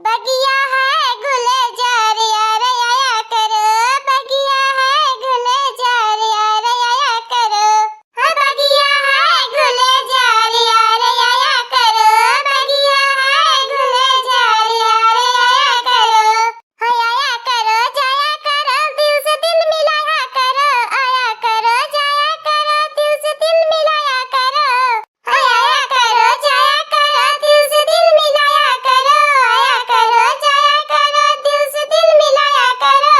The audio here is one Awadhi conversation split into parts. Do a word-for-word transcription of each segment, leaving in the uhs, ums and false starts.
बगिया है गुलजार यार आया करो, बगिया है गुलजार यार आया करो। हाँ, बगिया है गुलजार यार आया करो, बगिया है गुलजार यार आया करो। हाँ, आया करो, जाया करो, दिल से दिल मिलाया करो, आया करो, जाया करो, दिल से दिल मिलाया करो। आया करो, जाया करो, दिल से दिल मिलाया करो, आया करो, जाया करो, दिल से दिल मिलाया करो।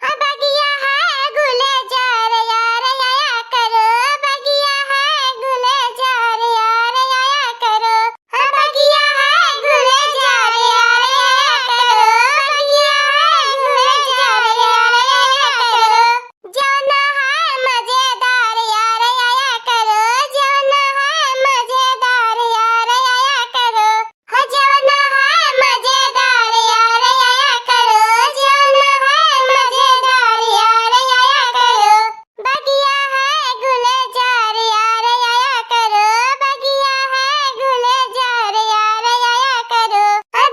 हाँ, बगिया है गुलजार यार, आया करो, बगिया है गुलजार यार, आया करो। हाँ, बगिया है गुलजार यार, आया करो, बगिया है गुलजार यार, आया करो। जवना है मजेदार यार आया करो, जवना है मजेदार यार आया करो। हो जवना है मजेदार यार आया करो, जवना है मजेदार यार आया करो। बगिया है गुलजार यार आया करो, बगिया है गुलजार यार आया करो।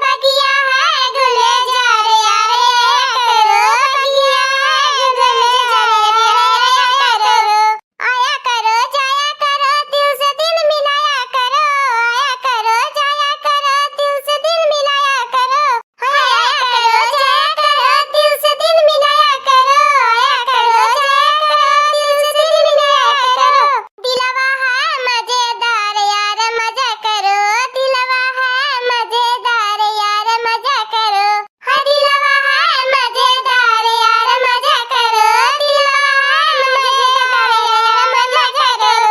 बगिया है गुलजार यार आया करो, बगिया है गुलजार यार आया करो। आया करो, जाया करो, दिल से दिल मिलाया करो। आया करो, जाया करो, दिल से दिल मिलाया करो। आया करो, जाया करो, दिल से दिल मिलाया करो। आया करो, जाया करो, दिल से दिल मिलाया करो। दिलवा है मजेदार यार, मजा करो। दिलवा है मजेदार यार, मजा करो। हाँ, दिलवा है मजेदार यार, मजा करो। दिलवा है मजेदार यार, मजा करो।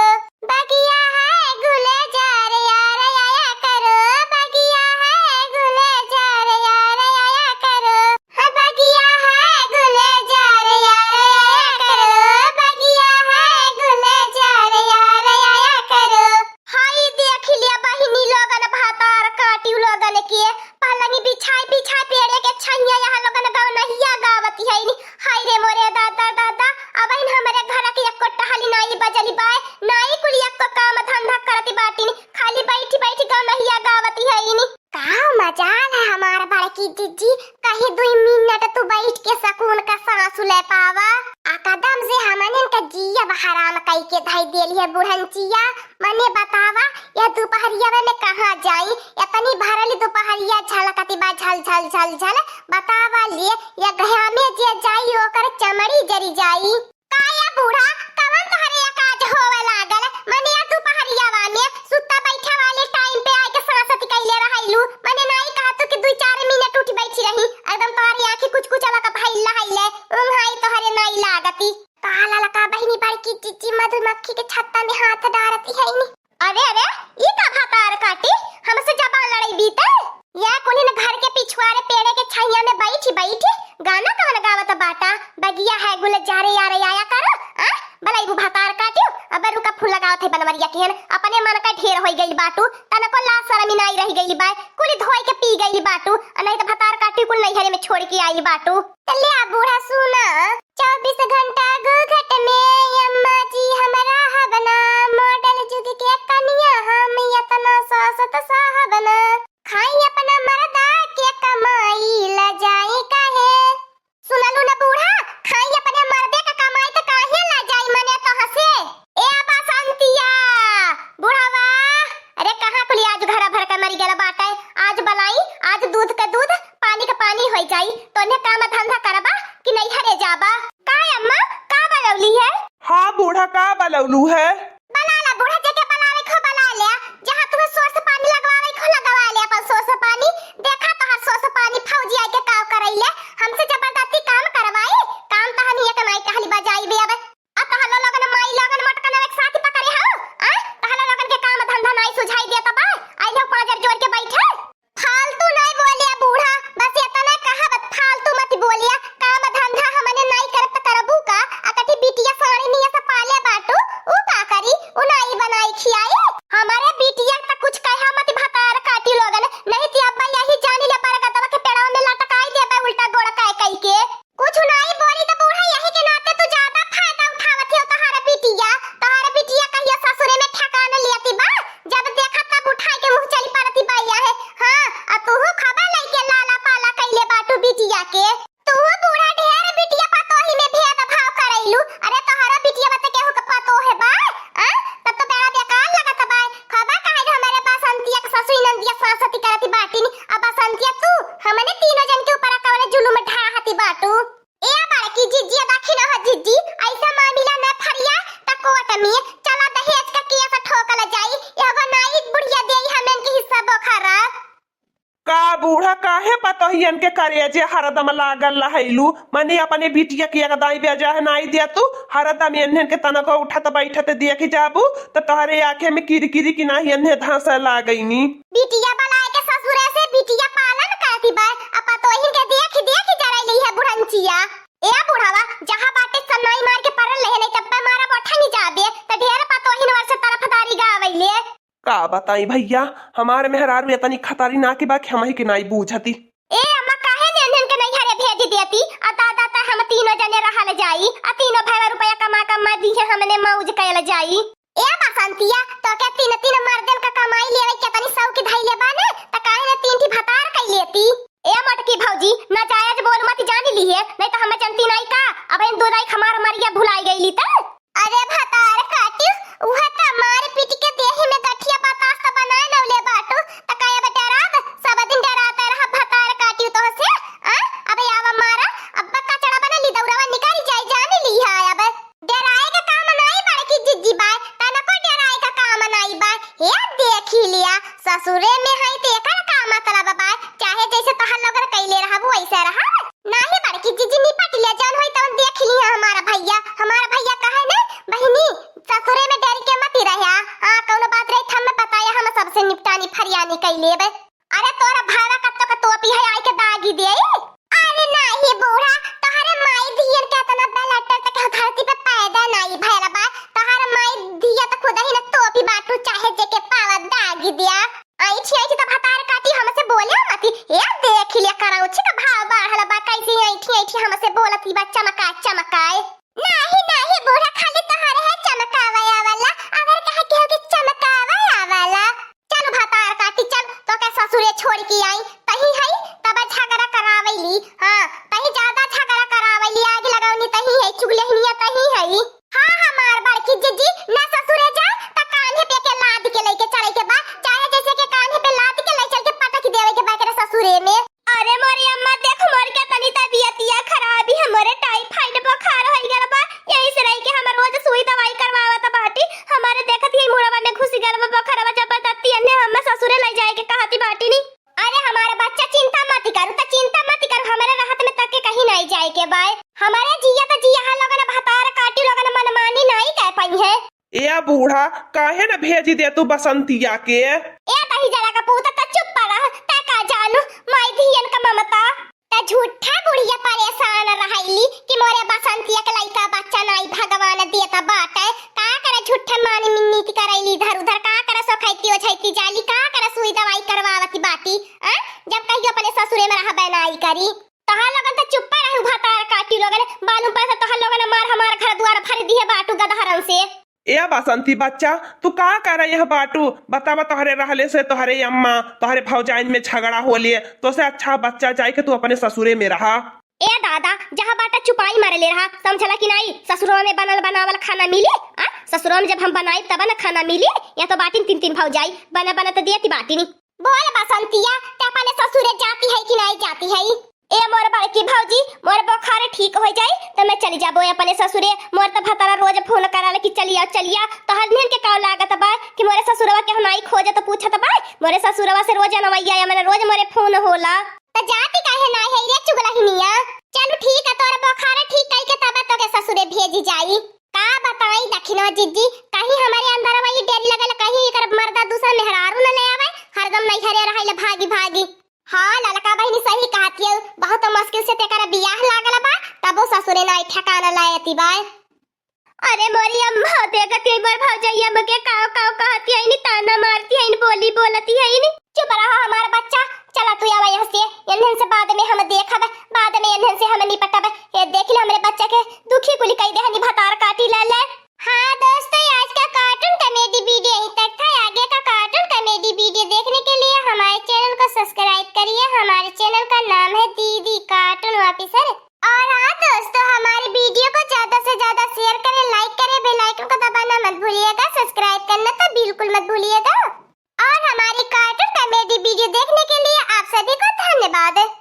बगिया है गुलजार यार, आया करो। बगिया है गुलजार यार, आया करो। हाँ, बगिया है गुलजार यार, आया करो। बगिया है गुलजार यार, आया करो। हाय देख लिया बहिनी लोगन, भतार काटिउ लोगन के, पलंगी बिछाई बिछाई पेड़े के छैया यहाँ लोगन गवनहिया गावत है नी। हाय रे मोरे दादा दादा, अबहिन हमरे घर के एको टहली नाई बजली बाय, नाई कुल एको काम धंधा करत बाटिन, खाली बैठी बैठी गवनहिया गावत है नी। का मजाल है हमार बड़की जिज्जी, कहीं दुई मिनट तू बैठ के सकून का सांस ले पावा। आ कदम से हमनन का जिया हराम कई के धई देली है बुढ़नचिया। मने बतावा, यह दुपहरिया में मैं कहाँ जाई? इतनी भरली दुपहरिया झलकती बा झल झल झल झल। बतावा ले, यह घामे जे जाई ओकर चमड़ी जरी जाई। का या बूढ़ा, कवन तोहरे या काज होवे लागल? मने या दुपहरियावा में सुत्ता बैठा वाले टाइम पे आके सांसत कैले रहैलू। मने नाई कहा तू कि दुई चार मिनट उठ बैठी रही, एकदम तोहरे आँखी कुछ कुछ अलग भइल रहैले, उंघाई तोहरे नाई लागती। का ललका बहिनी बड़की जिज्जी मधुमक्खी के छत्ता में हाथ डारती है नी। अरे, अरे, ई का भतार काटी? हमसे जबान लड़ई बीते? या कुलिन घर के पिछुआरे पेड़े के छाइया में बैठी, बैठी गाना कवन गावत बाटा? बगिया है गुलजारे यारे आया करो, आ? बलैबू भतार काटियो? अबे रुका, फूल लगावत है बनवरिया केहन, अपने मन का ढेर होई गइल बाटू, तनको लाज शरम नाई रही गइल बा, कुली धोई के पी गइल बाटू, आ नहीं तो भतार काटी कुल नैहरे में छोड़ के आइल बाटू। त ले आ बूढ़ा सुना, चउबीस घंटा घूघट में अम्मा जी हमरा हबना, मॉडल जुग के कनिया हम यतना सासत साहबना। खाई अपना मरदा के कमाई, लजाई काहे? सुनलू न बूढ़ा, खाई अपने मरदे के कमाई त काहे लजाई मने तोहसे? ए बसंतिया, बुढ़वा, अरे कहाँ कुली आज घर भर के मरी गल बाटे? आज बलाई, आज दूध के दूध, पानी के पानी होई जाई। तोने काम धंधा करबा कि नैहरे जाबा? का अम्मा, का बलौली है? हाँ बूढ़ा, का बलौलू है? बला ला बूढ़ा, जेके बलावे को बला ले, जहाँ तुम्हें सोर से पानी लगवावे को लगवा ले अपन सोर से पानी। देखा तोहर सोर से पानी फौजी आके का करैले, हमसे जबरदस्ती काम करवाई, काम तो हम ये कमाई कहली बजाई बे अब। आ तहलो लोगन माई लोगन मटकन एक साथ पकड़े हो, आ? तहलो लोगन के काम धंधा नाई सुझाई देत बा, आई लोग पाजर जोड़ के बैठे। फालतू नाई बोलिया बूढ़ा, बस इतना कहा बस फालतू मत बोलिया। काम धंधा हमने नाई करब त करबू का? आ कठी बिटिया साड़ी निया से पाले बाटू, ऊ का करी? के। तू बूढ़ा ढेर बिटिया पतोही में भेदभाव करैलू। अरे तोहरो बिटिया बच्चा केहू के पतोह बा? आ? तब तो बड़ा बेकार लगत बा। खबा काहे हमरे बसंतिया के ससुई नंदिया सासती करती बाटिन, अब बसंतिया तू हमने तीनों जन के ऊपर कवने जुलुम ढाहती बाटू। ए बड़की जिज्जी, देखी न हो जिज्जी, ऐसा मामिला न फरिया त कोर्ट में चला दहेज का केस ठोकल जाई। एगो नाई बुढ़िया देई हमन के हिस्सा बोखरा। का बूढ़ा, काहे पतोहियन के करेजे हरदम लागल रहैलू? मने अपने बिटिया के एक दाई बेजा है नाई दिया तू, हरदम एन्हन के तनको उठत बैठत देख जाबू त तोहरे आँखे में किरकिरी की नाही एन्हे धांसा लागैनी। बिटिया बलाए के ससुरे से बिटिया पालन करती बा, आ पतोहिन के देख देख जरैली है बुढ़ंचिया। ए बुढ़वा, जहाँ बाटे सब नाई मार के परल रहे, नहीं तब पे मारा बोठा नहीं जाबे, त ढेर पतोहिन वर से तरफदारी गावैले। का बताई भैया, हमार मेहरारू एतनी खतरनाक बा कि हमही के नाई बूझती। ए अम्मा, काहे ने इन्हन के नैहरे भेज देती? आ दादा त हम तीनों जने रहल जाई, आ तीनों भाई रुपया कमा कमा दिहे, हमने मौज कैल जाई। ए बसंतिया, तो के तीन तीन मर्दन का कमाई लेवे के तनी शौक धैले बा ने, त काहे ने तीन ठी भतार कई लेती? ए मोटकी भौजी, नाजायज बोल मत जानी ली है, नहीं तो हमें जनती नाई का? अब इन दो नाई हमार मरिया भुलाई गईली त। अरे भतार काटियो, उहे त मार पीट के देही में गठिया बतास त बनाए नौले बाटू, त का अब डराब? सब दिन डराते रह भतार काटियो तो से, आ? अब आवा मारा, अब कचड़ा बना ली दौड़वा निकारी जाई जानी ली है अब। डराए का काम नाई बड़की जिज्जी बाय, तनको डराए का काम नाई बाय। हे देखी लिया, ससुरे में है त एकर का मतलब बाय, चाहे जैसे तोहर लोगन कैले रहबू वैसे रहब। नाही बड़की जिज्जी निपट लिया, जौन होई तौन देख लिया हमारा भैया। हमारा भैया कहे ने, बहिनी, ससुरे में डर के मती रह्या। हाँ, कौनो बात रही त हमें बताया, हम सबसे निपटानी फरियानी कई लेबे। अरे तोरा भावा कत्तो का तोपी है, आई के दागी दे। अरे नाही बूढ़ा, तोहरे माई धियन के इतना बलट्टर तक धरती पे पैदा नाही भैल बा। तोहर माई धिया त खुद ही न तोपी बाटू, चाहे जेके पावा दागी दिया। ऐठी ऐठी त भतार काटी हमसे बोले मती। ए देख लिया करौछी का भाव बढ़ल बा, कैसे ऐठी ऐठी हमसे बोलत ही बा, चमका चमकाए। नाही नाही बूढ़ा, खाली तोहरे है चमकावे आवाला, अगर कहे केहू के चमकावे आवाला। चल भतार काटी चल, तो के ससुरे छोड़ के आई, तही है तब झगड़ा करावेली। हाँ, तही ज्यादा झगड़ा करावेली, आग लगौनी तही है, चुगलहनिया तही है। हाँ, हमार बड़की जिज्जी, ना ससुरे जाए, त कान्हे पे के लाद के लेके चले के बा, चाहे जैसे के कान्हे पे लाद के ले चल के पटक देवे के बा एकरे ससुरे में। अरे मोरी अम्मा, देख मोर के तनी तबियतिया खराब ही, हमरे टाइफाइड बुखार होई गल बा, यही से रही के हम रोज सुई दवाई करवावत बाटी, हमारे देखत ही मुड़वा में घुस गल बा बुखारवा जबरदस्ती, अन्ने हम ससुरे ले जाए के कहती बाटी नी। अरे हमारे बच्चा चिंता मत करू, त चिंता मत करू, हमारे रहत में तक के कहीं नहीं जाए के बाय। हमारे जिया त जिया हा लोगन भतार काटी लोगन मनमानी नहीं कह पाई है। ए बूढ़ा, काहे न भेजी दे तू बसंतिया के? ए दही जरा का पूत, त चुप रह, तै का जानू माई धियन का ममता। त झूठा बुढ़िया परेशान रहैली कि मोरे बसंतिया के लइका बच्चा नाई भगवान देत बाटे। का करे झूठे मान मिन्नीत करैली इधर उधर, का करे सोखैती ओझैती जाली, का करे सुई दवाई करवावती बाटी, आ? जब कहियो अपने ससुरे में रहबे नाई करी। तोहार लोगन त चुप्पे रहू भतार काटी लोगन, मालूम पड़े त तोहार लोगन मार हमार घर दुआर भर दिहे बाटू गदहरन से। ए बसंती बच्चा, तू का करे यह बाटू? बतावा, तोहरे रहले से तोहरे अम्मा, तोहरे भौजाइन में झगड़ा होले, तो से अच्छा बच्चा जाए के तू अपने ससुरे में रहा। ए दादा, जहाँ बाटा चुपाई मारे ले रहा, समझला कि नाई? ससुरवा में बनल बनावल खाना मिली? आ? ससुरवा में जब हम बनाई तब न खाना मिली? या तो बाटिन तीन तीन भौजाई, बना बना तो देती बाटिनी। बोल बसंतिया, ते अपने ससुरे जाती है कि नाई जाती है? ए मोर बड़की भौजी, मोर बुखार ठीक हो जाई त मैं चली जाबो अपने ससुरे। मोर त भतारा रोज फोन कराले कि चली आओ, चली आओ। तोहर नियन के का लागत बा कि मोरे ससुरवा के हम आई खोजत पूछत बा? मोरे ससुरवा से रोज अनवैया या मने रोज मोरे फोन होला। त जाती काहे ना है रे चुगलहिनिया? चलू ठीक है, तोर बुखार ठीक कई के तब तोके ससुरे भेजी जाई। का बताई दखिनो जिज्जी, कहीं हमारे अंदर वही डर लगल, कहीं एकर मर्दा दूसरा मेहरारू न ले आवे, हरदम नैहरे रहैले भागी भागी। हाँ, ललका बहिनी सही कहत हियौ, बहुत मुश्किल से तेकर बियाह लागल बा, तबो ससुरे नाई ठिकाना लायती बा। अरे मोरी अम्मा, देखत ही मोर भौजैया हमके काव काव कहती है, नी ताना मारती है, नी बोली बोलती है, नी। चुप रहो हमार बच्चा, चला तू आवा यहाँ से, इन्हन से बाद में हम देखब, बाद में इन्हन से हम निपटब। ये देख ले हमरे बच्चा के दुखी कुली कई देहनी भतार काटी ले ले। हाँ दोस्तों, आज का cartoon comedy video यहीं तक था। आगे का cartoon comedy video देखने के लिए हमारे channel को subscribe करिए। हमारे channel का नाम है दीदी cartoon। officer। और हाँ दोस्तों, हमारी video को ज्यादा से ज्यादा share करें, like करें, bell icon को दबाना मत भूलिएगा, subscribe करना तो बिल्कुल मत भूलिएगा। और हमारी cartoon comedy video देखने के लिए आप सभी को धन्यवाद।